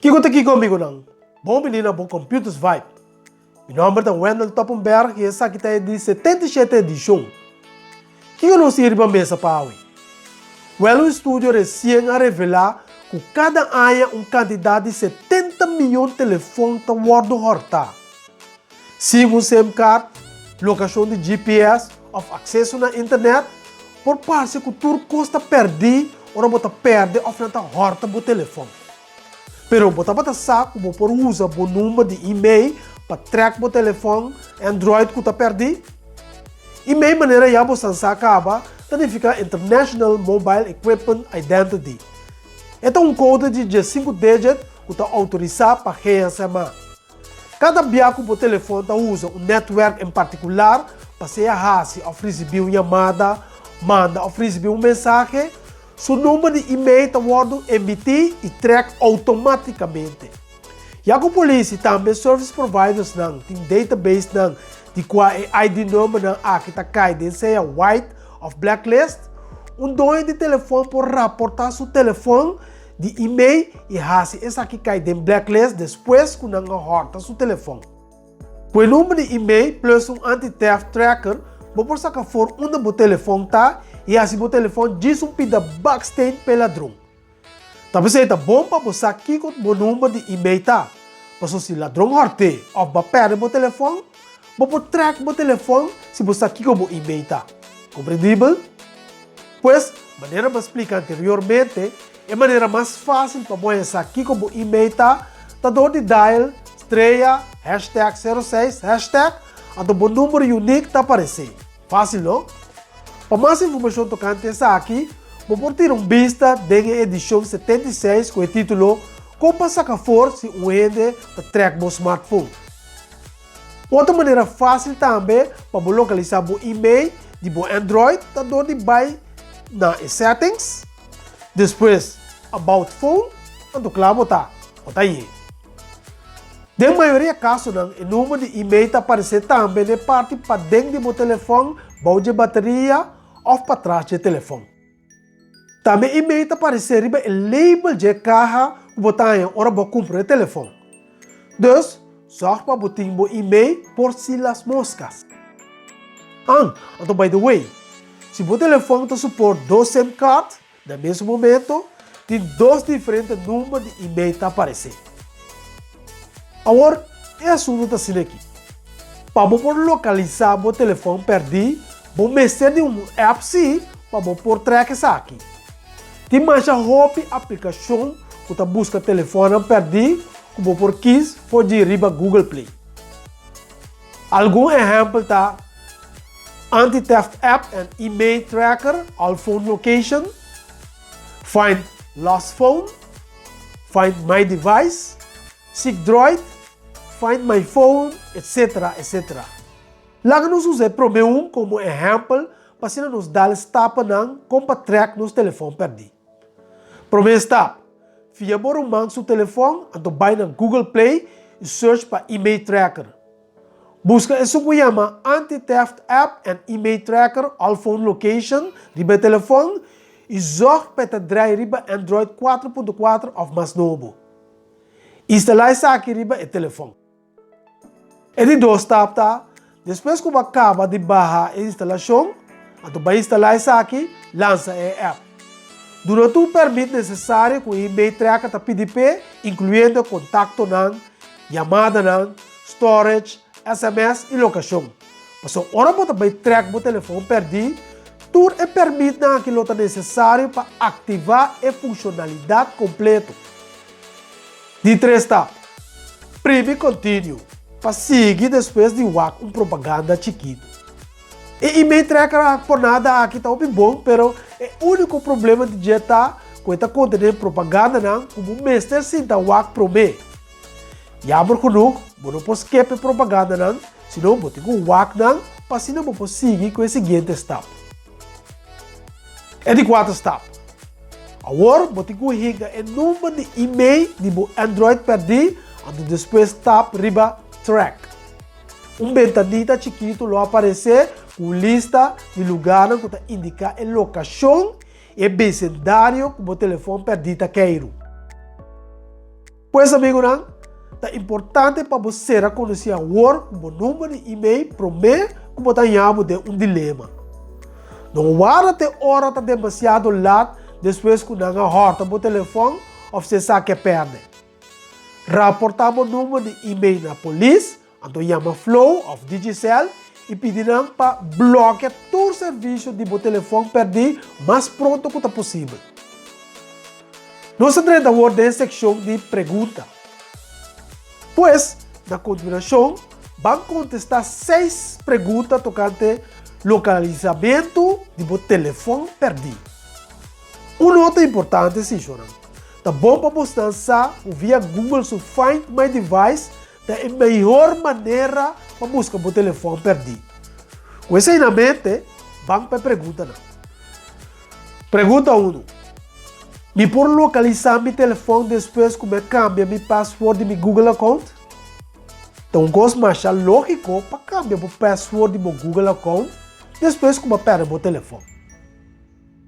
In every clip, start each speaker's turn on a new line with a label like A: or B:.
A: Kiko ta kiko amigonan? Bon bini na bo Computers Vibe. Mi nomber ta Wendell Toppenberg y esaki ta e di 77 edicion. Kiko nos tin riba mesa pa awe? Wel un estudio recien a revela cu cada aña un cantidad di 70 miyon telefon ta wordo horta. Sin un sim card, locacion di GPS of acceso na internet, por parce cu tur cos ta perdi ora bo ta perde of nan ta horta bo telefon. Pero bo tabata sa cu bo por usa bo number di email pa track bo telefon Android cu ta perdi? Email manera ya bo san sa caba ta nifica International Mobile Equipment Identity. E ta un code di 15 digit cu ta autorisa pa GSMA. Kada bia ku bo telefòn ta usa un nètwèrk en partikular pa sea hasi òf risibí un yamada, manda òf risibí un mensahe, su number di email ta wòrdu emití i trèk outomátikamente. Ya ku polis i tambe service providersnan tin databasenan di kua e ID numbernan aki ta kai den sea white òf black list, un doño di telefòn por raportá su telefòn di email i hasi esaki kai den blacklist despues ku nan a hòrta su telefòn. Ku e number di email plus un anti-theft tracker bo por saka for unda bo telefòn ta i hasi bo telefòn djis un pida baksteen p'e ladron. Ta p'esei ta bon pa bo sa kiko bo number di email ta, pasobra si ladron hòrt'é òf bo a pèrdè bo telefòn, bo por track bo telefòn si bo sa kiko bo email ta. Komprendibel? Pues, manera bo a splika anteriormente, e manera mas fásil pa bo haña sa kiko bo email ta, ta dor di dial strea hashtag sero seis hashtag, anto bo number unique ta aparesé. Fásil, no? Pa mas informashon tokante esaki, bo por tira un bista den e edishon 76 ku e título Kon pa saka for si un hende ta trèk bo smartphone. Otro manera fásil tambe pa bo lokalisá bo email di bo Android ta dor di bai na e Settings, despues About Phone, anto kla bo ta, bo ta aye. Den mayoria kasonan e number di email ta aparesé tambe na e parti paden di bo telefòn bou dje bateria òf patras dje telefòn. Tambe email ta paresé riba e label dje kaha ku bo ta haña ora bo a kumpra e telefòn. Dus, sòg pa bo tin bo email por si las moscas. An, anto by the way, si bo telefòn ta suport dos sim card na mesun momento, tin dos diferente number di email ta aparesé. Awor, e asuntu ta asina aki. Pa bo por lokalisá bo telefòn pèrdí, bo mester di un app sí pa bo por trèk esaki. Tin masha hopi aplikashon ku ta buska telefònnan pèrdí ku bo por kis for di riba Google Play. Algun ehèmpel ta Anti-Theft App and Email Tracker, All Phone Location, Find Lost Phone, Find My Device, SeekDroid, Find My Phone, etc. Etc. Laga nos usa e promé un komo ehèmpel pa asina nos dal stapanan kon pa trèk nos telefòn pèrdí. Promé stap, Fia bo ruman su telefòn anto bai na Google Play i search pa Email Tracker. Buska esun ku yama Anti-Theft App and Email Tracker All Phone Location riba e telefòn i zòg pa e ta drai riba Android 4.4 òf mas nobo. Instalá esaki riba e telefòn. E di dos stap ta, despues ku bo a kaba di baha e instalashon, anto bai instalá esaki, lansa e app. Duna tur pèrmit nesesario ku e email tracker ta pidi p'e, inkluyendo kontaktonan, yamadanan, storage, sms i lokashon. Pasobra ora bo ta bai trèk bo telefòn pèrdí, tur e pèrmitnan aki lo ta nesesario pa aktivá e funshonalidat kompleto. Di tres stap, Primi Continue pa sigui despues di wak un propaganda chikitu. E email tracker a por nada aki ta hopi bon pero e unico problema di dje ta cu e ta contene propagandanan cu bo mester sinta wak prome. Jammer genoeg bo no por skip e propagandanan sino bo tin cu wak nan pa asina bo por sigui cu e siguiente stap. E di kuater stap, Awor bo tin ku hinka e number di email di bo Android pèrdí anto despues tap riba Track. Un bentanita chikitu lo aparesé ku un lista di lugánan ku ta indiká e lokashon i e besendario ku bo telefòn pèrdí ta keiru. Pues amigunan, ta importante pa bo sera konosí awor ku bo number di email promé ku bo ta haña bo den un dilema. No warda te ora ta demasiado lat despues ku nan a hòrta bo telefòn òf si esaki a pèrdè. Raportá bo number di email na polis Anto yama Flow òf Digicel i pidi nan pa blòkia tur servisio di bo telefòn pèrdí mas pronto ku ta posibel. Nos ta drenta awor den sekshon di pregunta. Pues, na kontinuashon, ban kontestá seis pregunta tokante lokalisamentu di bo telefòn pèrdí. Un nota importante si, shornan. Ta bon pa bosnan sa ku via Google su Find My Device Ta e mehor manera pa buska bo telefòn pèrdí. Ku esei na mente, ban pa e preguntanan. Pregunta unu, Mi por lokalisá mi telefòn despues ku mi a kambia mi password di mi Google account? Ta un kos masha lógiko pa kambia bo password di bo Google account despues ku bo a pèrdè bo telefòn.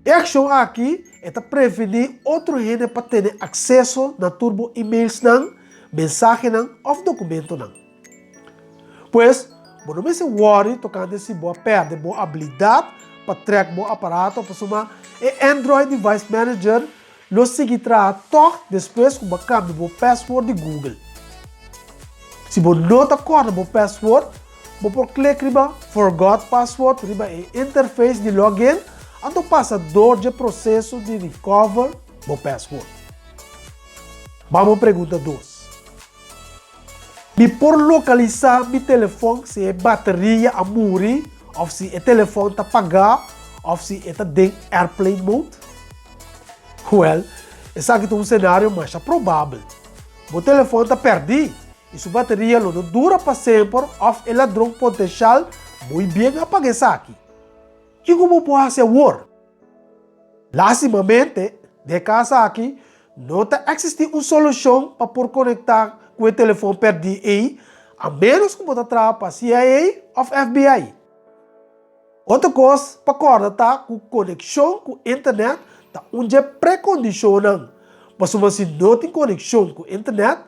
A: E akshon aki e ta prevení otro hende pa tene akseso na tur bo emailsnan, mensahenan òf dokumentonan. Pues, bo no mester wòri tokante si bo a pèrdè bo abilidat pa trèk bo aparato pasobra e Android Device Manager lo sigui traha tòg despues ku bo a kambia bo password di Google. Si bo no ta kòrda bo password, bo por klik riba Forgot password riba e interface di login anto pasa dor dje proseso di recover bo password. Bamo pregunta dos. Mi por lokalisá mi telefòn si e bateria a muri òf si e telefòn ta pagá òf si e ta den airplane mode? Wèl, esaki ta un senario masha probabel. Bo telefòn ta pèrdí i su bateria lo no dura pa semper òf e ladron potenshal muy bien a paga esaki. Kiko bo por hasi awor? Lástimamente, den e kas aki no ta eksistí un solushon pa por konektá ku e telefòn pèrdí ei a ménos ku bo ta traha pa CIA òf FBI. Otro kos pa kòrda ta ku konekshon ku internèt ta un dje prekondishonnan, pasobra si no tin konekshon ku internèt,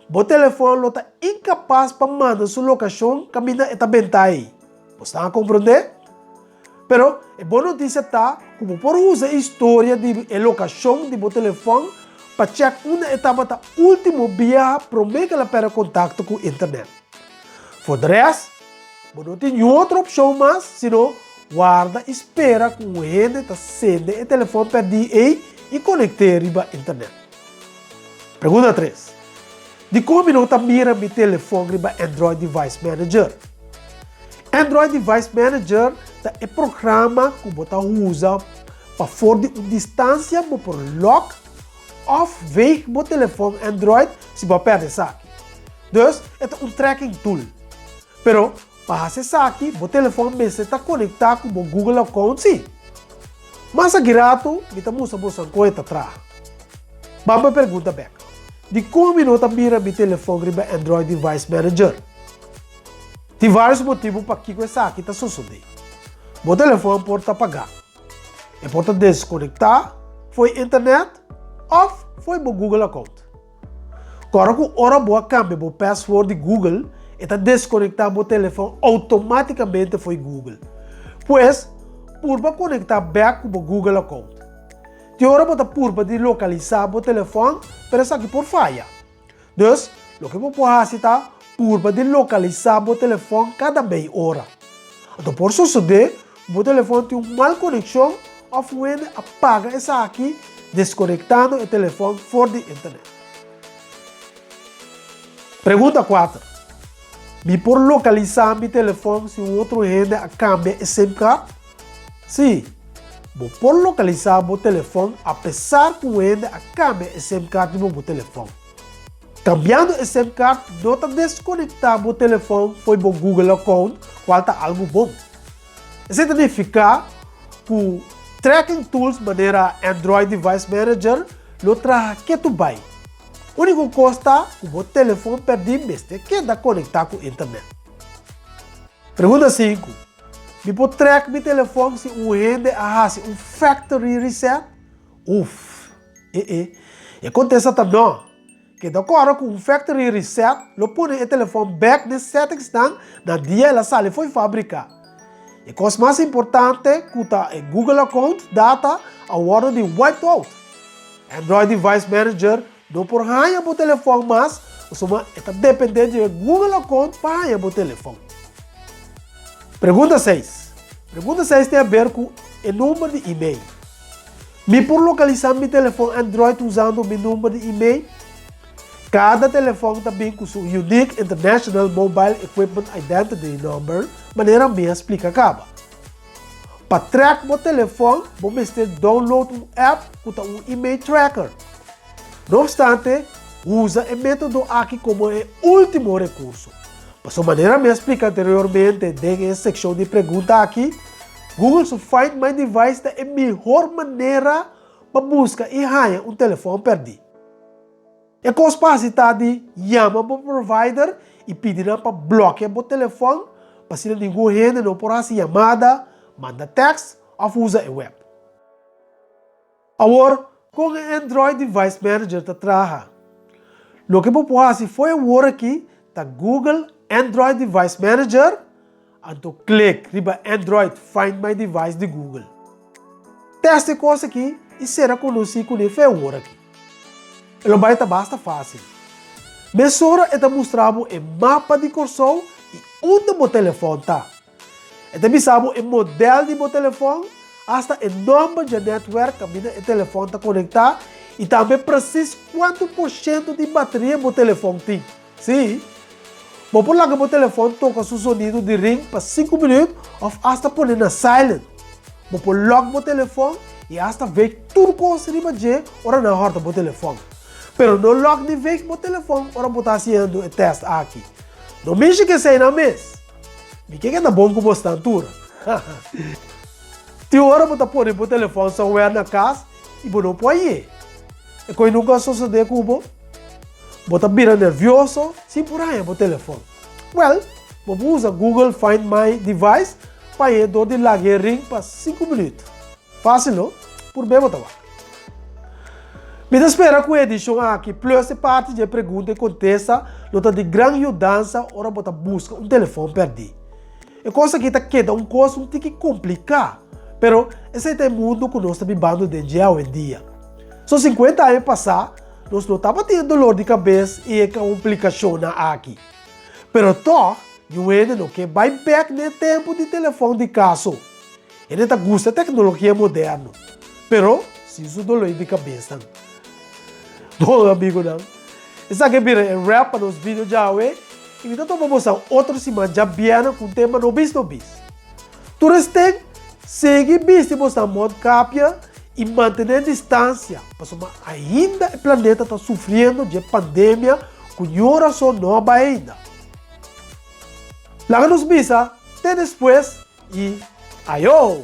A: bo telefòn lo ta inkapas pa manda su lokashon kaminda e ta bentá ei. Bo stan a komprondé? Pero e bon notisia ta ku bo por usa e historia di e lokashon di bo telefòn pa chèk unda e tabata último biaha promé ku el a pèrdè kontakto ku internèt. For de rèst, bo no tin niun otro opshon mas sino warda i spera ku un hende ta sende e telefòn pèrdí ei i konekt'é riba internèt. Pregunta tres, Dikon mi no ta mira mi telefòn riba Android Device Manager? Android Device Manager ta e programa ku bo ta usa pa for di un distansia bo por lock òf veeg bo telefòn Android si bo a pèrdè esaki. Dus e ta un tracking tool. Pero pa hasi esaki bo telefòn mester ta konektá ku bo Google account sí. Mas aki ratu mi ta mustra boso kon e ta traha. Ban pa e pregunta bèk. Dikon mi no ta mira mi telefòn riba Android Device Manager? Tin vários motibu pakiko esaki ta sosodé. Bo telefòn por ta pagá. E por ta deskonektá fo'i internet òf fo'i bo Google account. Kòrda ku ora bo a kambia bo password di Google, e ta deskonektá bo telefòn outomátikamente fo'i Google. Pues, purba konektá bèk ku bo Google account. Tin ora bo ta purba di lokalisá bo telefòn, pero esaki por faya. Dus, loke bo por hasi ta purba di lokalisá bo telefòn kada mei ora. Anto por sosodé ku bo telefòn tin un mal konekshon òf un hende a paga esaki deskonektando e telefòn for di internet. Pregunta kuater, Mi por lokalisá mi telefòn si un otro hende a kambia e sim card? Sí, bo por lokalisá bo telefòn apesar ku un hende a kambia e sim card riba bo telefòn. Kambiando e sim card no ta deskonektá bo telefòn fo'i bo Google account, kual ta algu bon. Esei ta nifiká ku tracking tools manera Android Device Manager lo traha ketu bai. Úniko kos ta ku bo telefòn pèrdí mester keda konektá ku internet. Pregunta sinku, Mi por trèk mi telefòn si un hende a hasi un factory reset? Uf, e e. E kontesta ta nò. Keda kòrda ku un factory reset lo pone e telefòn bèk den settingsnan na dia el a sali fo'i fábrika. E kos mas importante ku ta e Google account data a wòrdu di wiped out. Android Device Manager no por haña bo telefòn mas pasobra e ta dependé di e Google account pa haña bo telefòn. Pregunta seis. Pregunta seis tin aber ku e number di email. Mi por lokalisá mi telefòn Android usando mi number di email? Kada telefòn ta bin ku su Unique International Mobile Equipment Identity Number, manera mi a splika kaba. Pa track bo telefòn, bo mester download un app ku ta un email tracker. No opstante, usa e método aki komo e último rekurso. Pasobra manera mi a splika anteriormente den e sekshon di pregunta aki, Google su Find My Device ta e mihor manera pa buska i haña un telefòn pèrdí. E kos pa hasi ta di yama bo provider i pidi nan pa blòkia bo telefòn pa asina ningun hende no por hasi yamada, manda tèks òf usa e wèb. Awor, kon e Android Device Manager ta traha? Loke bo por hasi fo'i awor aki ta Google Android Device Manager, anto klik riba Android Find My Device di Google. Test e kos aki i sera konosí kuné fo'i awor aki. E lo bai ta basta fásil. Mesora e ta mustra bo e mapa di Kòrsou i unda bo telefòn ta. E ta bisa bo e modèl di bo telefòn, asta e nòmber dje nètwèrk kaminda e telefòn ta konektá i tambe presis kuantu porshento di bateria bo telefòn tin. Sí, bo por laga bo telefòn toka su zonido di ring pa sinku minüt òf asta pone na silent. Bo por lòk bo telefòn i asta veeg tur kos riba dje ora nan hòrta bo telefòn. Pero no lòk ni veeg bo telefòn ora bo ta hasiendo e tèst aki. No mishi ku eseinan mes! Mi ke keda bon ku bo stantura. Tin ora bo ta pone bo telefòn somewhere na kas i bo no por hañ'é. E koi nunka a sosodé ku bo? Bo ta bira nervioso sin por haña bo telefòn. Wèl, bo por usa Google Find My Device pa hañ'é dor di lag'é ring pa sinku minüt. Fásil, no? Purbé bo ta wak. Mi ta spera ku e edishon aki plus e parti dje pregunta i kontesta lo ta di gran yudansa ora bo ta buska un telefòn pèrdí. E kos aki ta keda un kos un tiki kompliká, pero esei ta e mundu ku nos ta bibando den dje awendia. So sinkuenta aña pasá nos no tabatin e dolor di kabes i e komplikashonnan aki. Pero tòg niun hende no ke bai bèk n'e tempu di telefòn di kas so. Hende ta gusta teknologia moderno, pero sin su doloi di kabesnan. Bon amigunan, esaki a bira e wrap pa nos video djawe i mi ta topa bosan otro siman djabièrnè ku un tema nobis nobis. Tur esten, sigui bisti bosan mondkapje i mantené distansia pasobra ainda e planeta ta sufriendo dje pandemia ku niun rason no a bai ainda. Laga nos bisa te despues! I ayo!